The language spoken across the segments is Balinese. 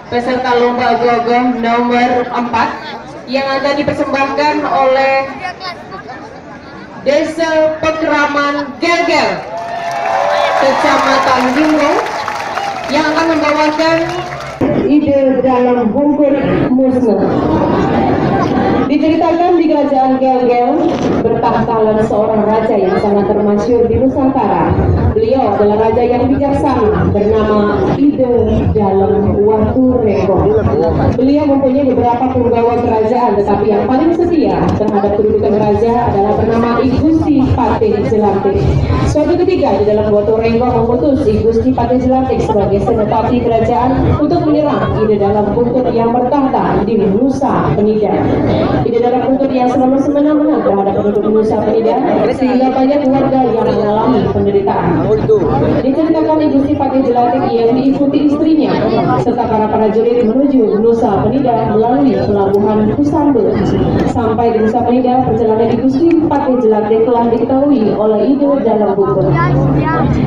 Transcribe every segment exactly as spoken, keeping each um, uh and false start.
Peserta lomba gogoh nomor empat yang akan dipersembahkan oleh Desa Pekraman Gelgel, Kecamatan Limbung, yang akan membawakan ide dalam bungkut musnah. Diceritakan di kerajaan Gelgel, bertahtalah seorang raja yang sangat termasyhur di Nusantara. Beliau adalah raja yang bijaksana, bernama Ida Dalem Watu Renggoh. Beliau mempunyai beberapa punggawa kerajaan, tetapi yang paling setia terhadap kedudukan raja adalah bernama I Gusti Patih Jelantik. Suatu ketika, Ida Dalem Watu Renggoh mengutus I Gusti Patih Jelantik sebagai senapati kerajaan untuk menyerang Ida Dalem Bungkut yang bertahta di Nusa Penida. Ida Dalem Bungkut yang selalu semena-mena terhadap penduduk Nusa Penida, sehingga banyak warga yang mengalami penderitaan. Diceritakan I Gusti Patih Jelantik yang diikuti istrinya serta para prajurit menuju Nusa Penida melalui pelabuhan Kusamba. Sampai di Nusa Penida, perjalanan I Gusti Patih Jelantik telah diketahui oleh Ida Dalem Bungkut.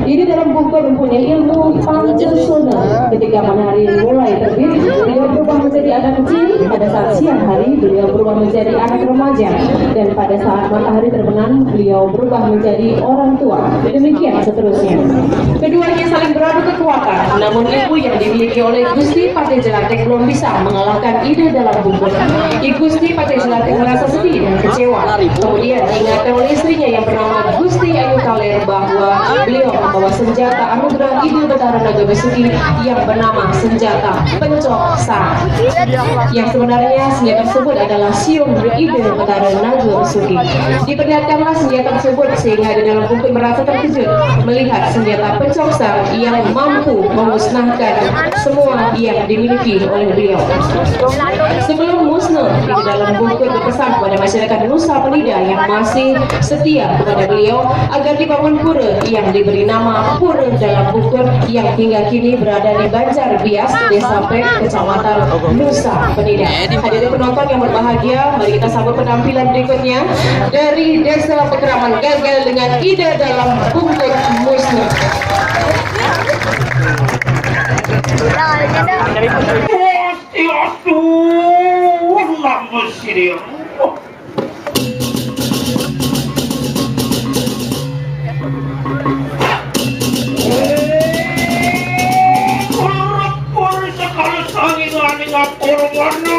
Ida Dalem Bungkut mempunyai ilmu pancasona. Ketika matahari mulai terbit, beliau berubah menjadi anak kecil. Pada saat siang hari, beliau berubah menjadi anak remaja. Dan pada saat matahari terbenam, beliau berubah menjadi orang tua. Demikian seterusnya. Keduanya saling beradu kekuatan, namun ilmu yang dimiliki oleh Gusti Patih Jelantik belum bisa mengalahkan Ida Dalem Bungkut. I Gusti Patih Jelantik merasa sedih dan kecewa. Kemudian diingatkan oleh istrinya yang bernama Gusti Ayu Kaler bahwa beliau membawa senjata anugerah Ida Betara Naga Besuki yang bernama senjata pencok sarang. Yang sebenarnya senjata tersebut adalah siung Ida Betara Naga Besuki. Diperlihatkanlah senjata tersebut sehingga Ida Dalem Bungkut merasa terkejut melihat senjata pencok sarang yang mampu memusnahkan semua yang dimiliki oleh beliau. Sebelum musnah, Ida Dalem Bungkut berpesan kepada masyarakat Nusa Penida yang masih setia kepada beliau agar dibangun pura yang diberi nama Pura Dalem Bungkut yang hingga kini berada di Banjar Bias, Desa Pek, Kecamatan Nusa Penida. Hadirin penonton yang berbahagia, mari kita sambut penampilan berikutnya dari Desa Pekraman Gelgel dengan Ida Dalem Bungkut Musnah. Gusti, aduh, nama sini. Kurang sekali sangi ngani ngapur mana.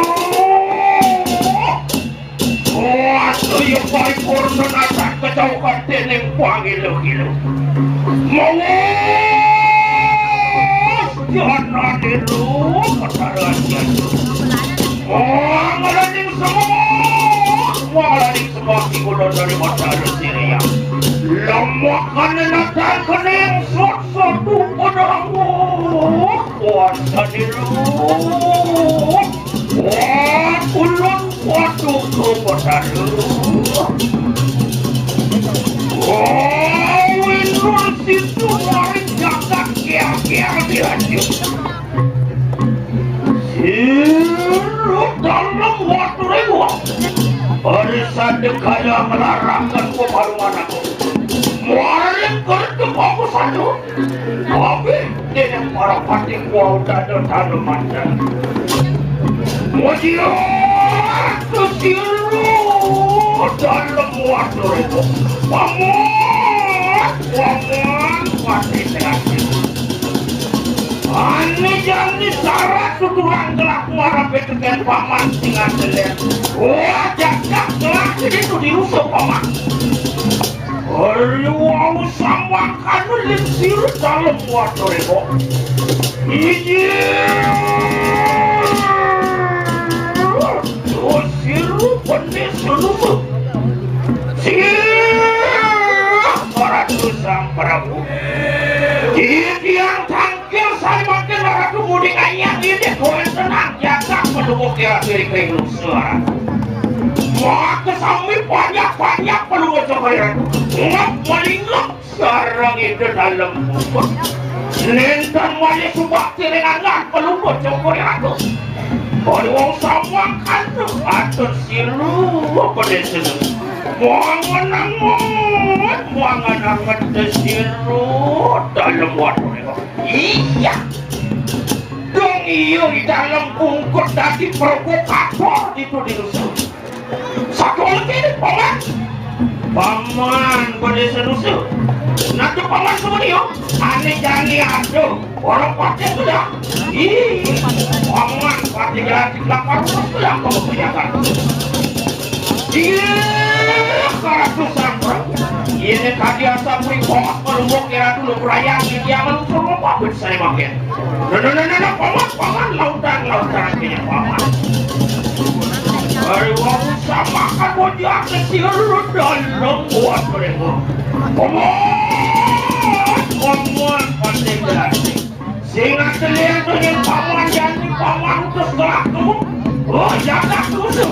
Waduh, ya paripurna nata kejauhan dening pangilu-ilu. Mongos jana niru Betara Jatuh. Wangalaning semua, wangalaning semua kikulo dari Betara Siria. Lemakan nata kening sot satu penerang. Wah, jana niru. Wah, ulun waduh, kepadalu. Wah, winur situ maring jagat kial-kial dilanjut. Siru dalam waduh rewa. Hari sadekaya ngelarangkan peparuman aku. Maring kerja aku satu. Tapi, dene para pati kuau dada tanu mandan. Mujiat kesiru dalem waduh itu. Paman, paman, pati sehat. Ane jani sarat tuturan gelak marape teken paman sing andeler. Wah, jajak gelak itu diusuk paman. Ayo, wau samakan lingsir dalem waduh rebo. Iya. Usir benih seluruh. Siap, para Sang Prabu. Titiang tangkil sarimakin ratu muding anyar ini kowe tenang jaga pendukung kira kiri kering suara. Maka sami banyak-banyak pendukung coba ratu. Ngap melingap sarang itu dalam bubur. Nenten maya subak tiring angah peluput coba ratu. Ari wong sawangan tuh atur siru apa desa. Wangen anget, wangen anget siru dalem waduh. Iya. Dong iya di dalem bungkut dadi provokator itu di rusuh. Satu lagi, Paman. Paman, pada serusuh. Nanti Paman semua dia. Aneh jani aduh. Orang pakai sudah. Ih, Paman, pakai jalan di belakang rumah sudah kamu kerjakan. Iya, karatu sampra. Ini tadi asam ribot, melumbung kira dulu berayang di dia meluncur lompat saya makin. Nah, nah, nah, nah, nah, Paman, Paman, lautan, lautan, kayaknya Paman. Hari wong sama kan bocah kecil dalam buat mereka. Paman, Paman, pasti berarti. Sing atelier tuh yang Paman, janji Paman, terus gelak tuh. Oh, jaga tuh.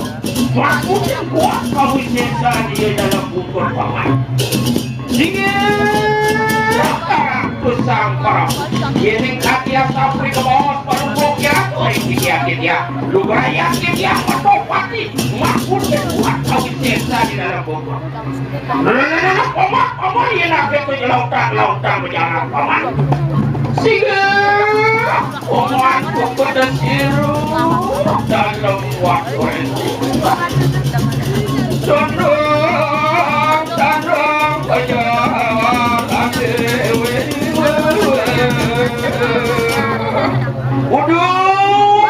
Maksudnya kuat kau sesa dia dalam bungkur Paman. Singgih, aku sampar. Ini katia sapri ke bawah, baru bokeh aku, eh, kitia, kitia. Lu berayat, kitia, matopati. Maksudnya kuat kau sesa di dalam bungkur. Nah, nah, nah, nah, Paman, Paman, iya, nah, kita ke lautan, lautan berjalan, Paman. Singgih, Paman, ku pedes iru, dalam waktu itu. Condong, condong, berjalan, dewe, dewe. Waduh,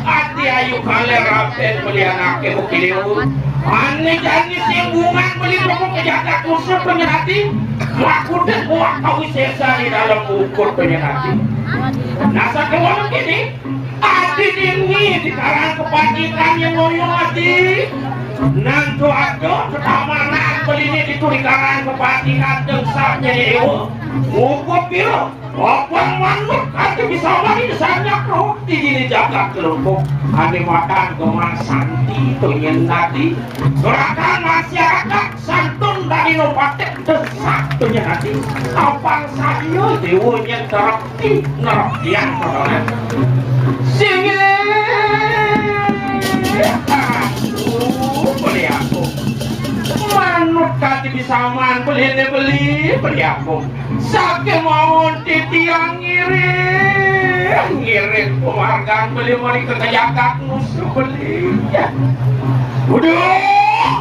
ati ayu kaler rapen beli anake bukiliu. Ane jani sing bungan beli pokok pejagat musuh penyerati. Makude kuat kau sesa di dalam bungkur penyerati. Nasa keluar kini, ati dini di karang kepacikan yang ngoyong ati. Nang tu ada ketamanan beli ni di turi karang kepacikan dengsap jadi dewa. Bungkur biru. Abang manut ati bisa mari sanyak roti dini jagat kelempung. Ane makan geman santi to nyen ati. Gerakan masyarakat santun dari nopatek desak to nyen ati. Abang saya dewa nyen terepti nereptian pertolongan. Singgih. Aduh, beli aku. Manut ati bisa man, beli ne beli, beli aku. Sake mawon titiang ngiring, ngiring pamargan beli mari ke jagat musuh beli. Uduh,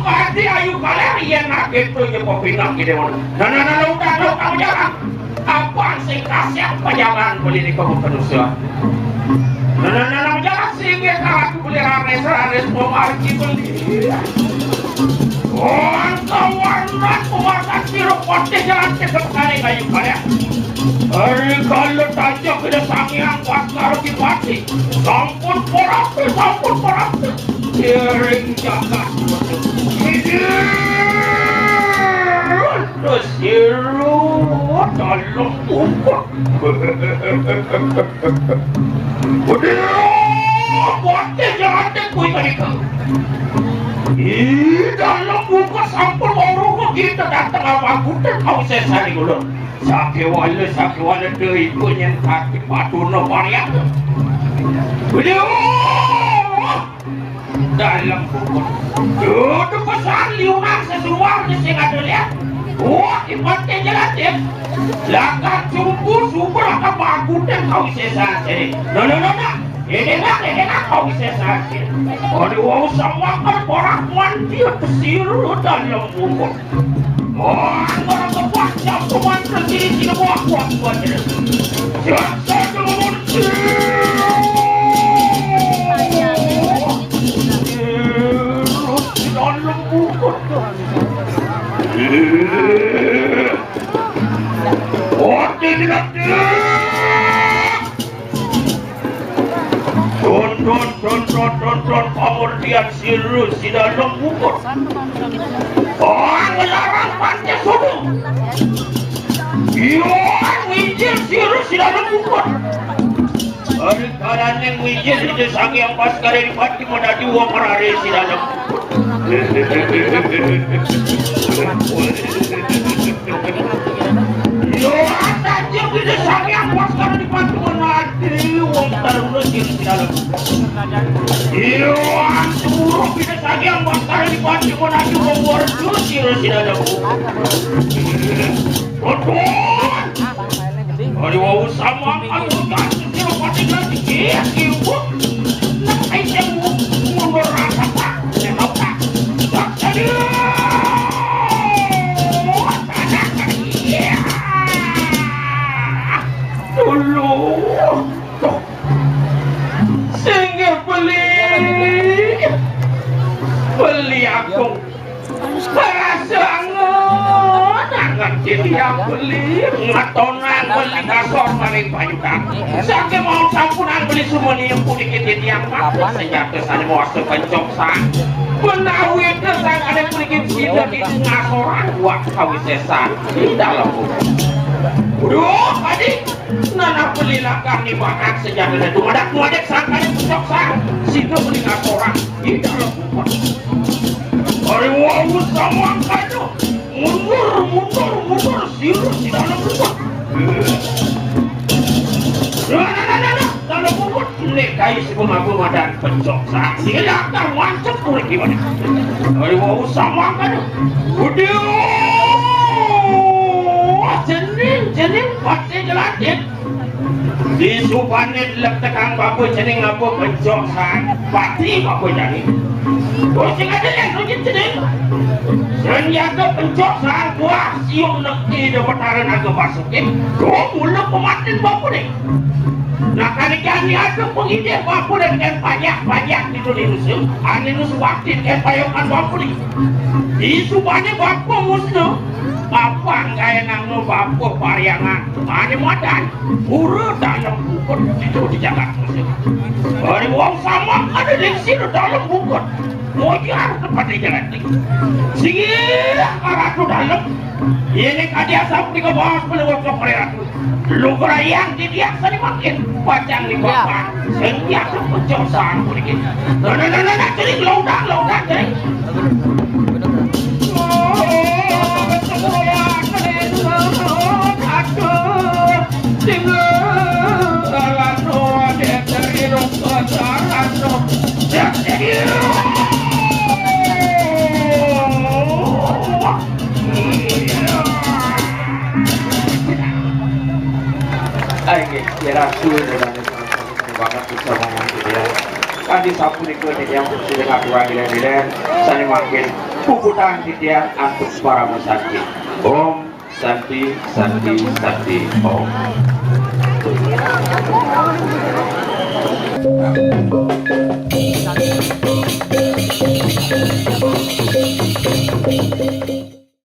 pati ayu kaler yen akéto ya pepinang gedé ngono. Nah, nah, nah, nah, udah, udah, kamu jangan. Apa sing kasih apa jangan beli di kamu manusia. Nah, nah, nah, nah, jangan sing ya, aku beli rares, rares, mau margi beli. Wong kawanan kumakan sira patih jalan cedhek kali kayu karya. Hari kala tajak kena sangiang Baskara Dipati. Sampun parapti, sampun parapti. Iring jagat. Ini terus iru dalam umur. Udah, patih jalan kuwi tadi. Ih, dalam buka sampun orang kita datang apa aku tak tahu saya sari ulun. Sakewala, sakewala deh iku yang kaki patuna varian. Beliau dalam buka. Duduk besar liunan sesuar di sing ada lihat. Wah, ibaratnya jelas ya. Lakan sumbu, sumbu lakan bagus dan kau sesa sini. No, no, no, no. Ini nak, ini nak, kau bisa sakit. Ada wau sama kan orang mandi atau siru dalam bungkuk. Wah, orang kepas jam tuan sendiri tidak buat buat buat ini. Siapa yang mau siru? Siru dalam bungkuk. Wah, tidak. Don, don, don, don, don, don, pamurdian siru sida lembut. Orang ngelarang pantai subuh. Iwan wijil siru sida lembut. Hari karaning wijil di desa yang pas kare di pati menadi uang merare sida lembut. Yo, ada aja kita sange awas kalau dibantu nanti wong taruna sing Iya, turun kita saja yang bakal dipati menaji membuat suci, Resi Dalam. Betul. Hari wau sama kan hujan, sesiro pati ganti kias, ibu. Nak aja mundur rasa tak, saya tahu tak. Tak jadi. Iya. Dulu. Tuh. Singgih beli. Beli aku. Rasa anget, anget jadi yang beli. Ngatonan beli kasor maring payukan. Saking mau sampunan beli sumuni yang pun dikit yang mampu senjata sana mau waktu pencok sang. Menawi itu sang ada beli sida di ngasoran buat kawisesan di dalam bumi. Waduh, tadi Nanah beli lakar ni bakat senjata itu madak muadik sangkanya pucuk sang. Sida beli ngasoran di dalam rumah. Hari wau sama angkanya. Mundur, mundur, mundur, sirus di dalam rumah. Nah, nah, nah, nah, nah. Dalam rumah. Nek kai si pemabuk madan pucuk sang. Sila tak mancep kulit gimana. Hari wau sama angkanya. Udah. Jening, jening, pati jelatin. Di subané lektekang bapa cening apa pencok sang pati bapa jani. Bos sing ada yang nunjuk cening. Senjata pencok sang buah siung nekti de petara naga basukin. Dua mula pematin bapa ni. Nah, kali jani ada pengidih bapa dan kan banyak-banyak di dunia musuh. Angin musuh waktu kan payokan bapa ni. Di subané bapa musuh. Bapa anggai nang bapa pariangan. Ane madan. Pura dalam bukut itu di jagat Mesir. Hari wong sama ada lingsir dalam bukut. Mojar tempat di jalan ni. Singgih ratu dalam. Ini kadi asap di kebawah pelewat kau ratu. Lu berayang di dia seni makin. Pacang di bawah. Seni aku pencosaan kulikin. Nah, nah, nah, nah, nah, cering, lodang, lodang, cering. Ayo, ya, Rasul, dan banget bisa ngomong gitu ya. Kan disapunika titiang sida ngaturang ilen-ilen sané mangkin puputang titiang antuk parama santi. Om Santi, Santi, Santi, Om.